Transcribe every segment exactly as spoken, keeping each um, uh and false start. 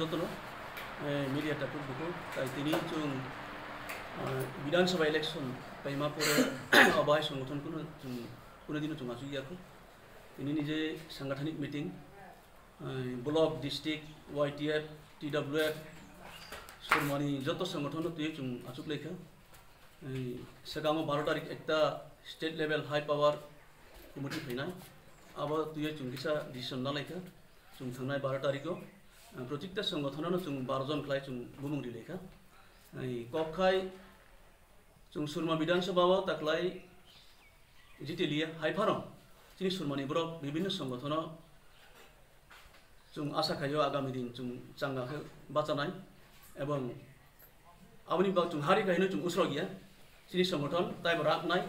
Jotono, eh, media takhuk bukhuk, tai tini chwng, eh, Bidhan Sabha election paima pore o bahai songgothon kuno chwng, kuno dino chwng achuk ya kho. Tini ni je sangathanik meeting, eh, block, district, Y T F, T W F, Surmani joto songgothon no twi chwng achuk lai kha. Eh, swkango baro tarik ekta state level high power committee phainai. Abo twi chwng kisa decision na lai kha. Chwng thangnai baro tarikgo, eh, protikta songgothonano chwng baro jon khlai chwng bumung ri lai kha. Eh, kok khai chwng Surma Bidhan Sabha o taklai jiti liya, hai phano chini Surmani borok bibinno songothono chwng asa khaio agami din chwng changa khe bachanai, ebong aboni bak chwng hari khaino chwng usrok ya chini songothon taibo raknai,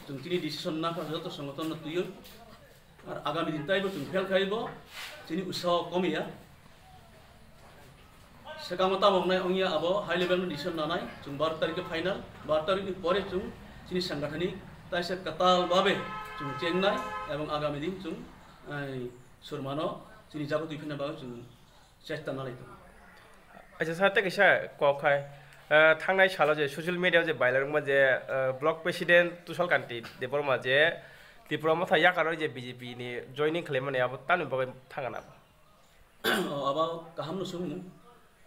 chwng chini decision nakha joto songothonno twiwi, ar agami din taibo chwng fail khaibo chini usaho komiya. Swkango tamo wngnai wngya abo high level ni decision nanai, chwng baro tarikhe final, baro tarikni pore chwng chini sangathanik taisa kwtal babe chwng chengnai ebong agami din chwng, eh, Surmano chini jaga twi phina bagwi chwng chesta nalai tongo. Acha sir, tei kaisa kok khai, eh, thangnai salo je social media o je viral wngma je, eh, block president Tushar Kanti Debbarma je Tipra Motha yakarwi je B J P ni joining khlaimani abo tamni bagwi thangna? O, abo kaham no swngmung.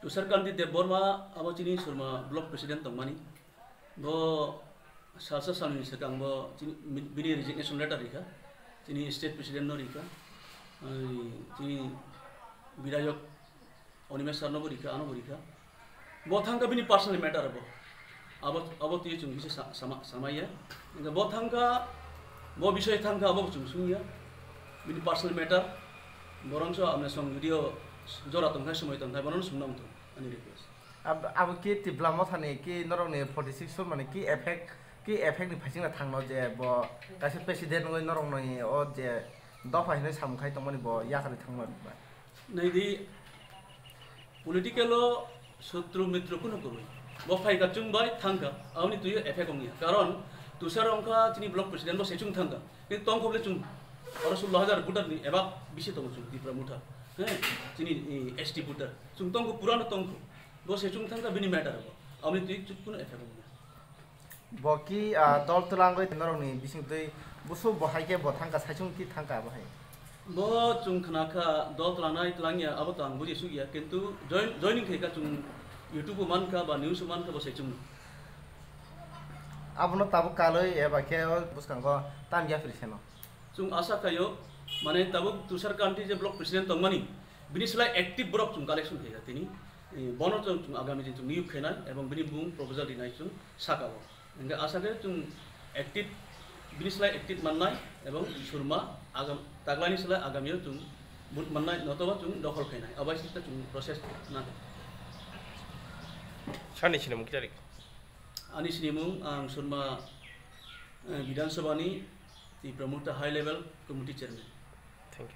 Tushar Kanti Debbarma abo chini Surma block president tongmani. Bo salsa salni swkang bo chini, bini resignation letter rikha. Chini state president no rikha. Ai, chini bidayok Animesh sir no bo rikha, ano bo rikha. Bo thangkha bini personal matter bo. Abo, abo twi chwng kisa sa-, sama, samaya. Hingke bo thangkha, bo bisoi thangkha, abo chwng sungya. Bini personal matter. Borongso amne song video jora tongkha, somoi tongkha, bono sungna wngthong, ani request. Ab-, abo ki Tipra Mothani ki norokni forty six sur mani ki effect, ki effect ni phaisingla thangno je bo kaisa president wngwi norokni o je dopha hinwi samung khai tongmani bo yakarwi thangma rwkha. Naidi, political o sutru mitru kunu kwrwi. Bo phaikha chwng bai thangkha, aboni twiwi effect wngya. Karon Tushar wngkha chini block president bo se chwng thangkha. Kintu tongkha bole chwng oro sullo hajar voter ni eba bisi tongo chwng Tipra Motha. He, chini, eh, S T voter. Chwng tongkha, purano tongkha. Bo se chwng thangkha bini matter bo. Aboni twiwi chwng kunu effect wngya. Bo ki, ah, dol twlangwi norokni bisingtwi busu bo hai khe bo thangkha, saichung ki thangkha bo hai? Bo chwng khna kha dol twlangnai twlangya, abo to ang buji sukya, kintu join-, joining khe kha chwng YouTube o mankha ba news o mankha bo saichung. Abono tabuk kalwi eba khe o bwskango tam yaphri seno. Chwng asa khaio, mane tabuk Tushar Kanti je block president tongmani, bini slai active borok chwng collection khaikha tini. Eh, bono chwng, chwng agami din chwng niyok khainai ebong bini bumung proposal rinai chwng saka o. Hingke asa khe chwng active, bini slai active mannai ebong Surma agam, taklaini slai agamio chwng vote mannai notoba chwng dokhol khainai. Abai sita chwng process na. Sani sinimung kichari? Ani sinimung ang Surma, eh, Bidhan Sabha ni Tipra Motha High Level Committee Chairman. Thank you.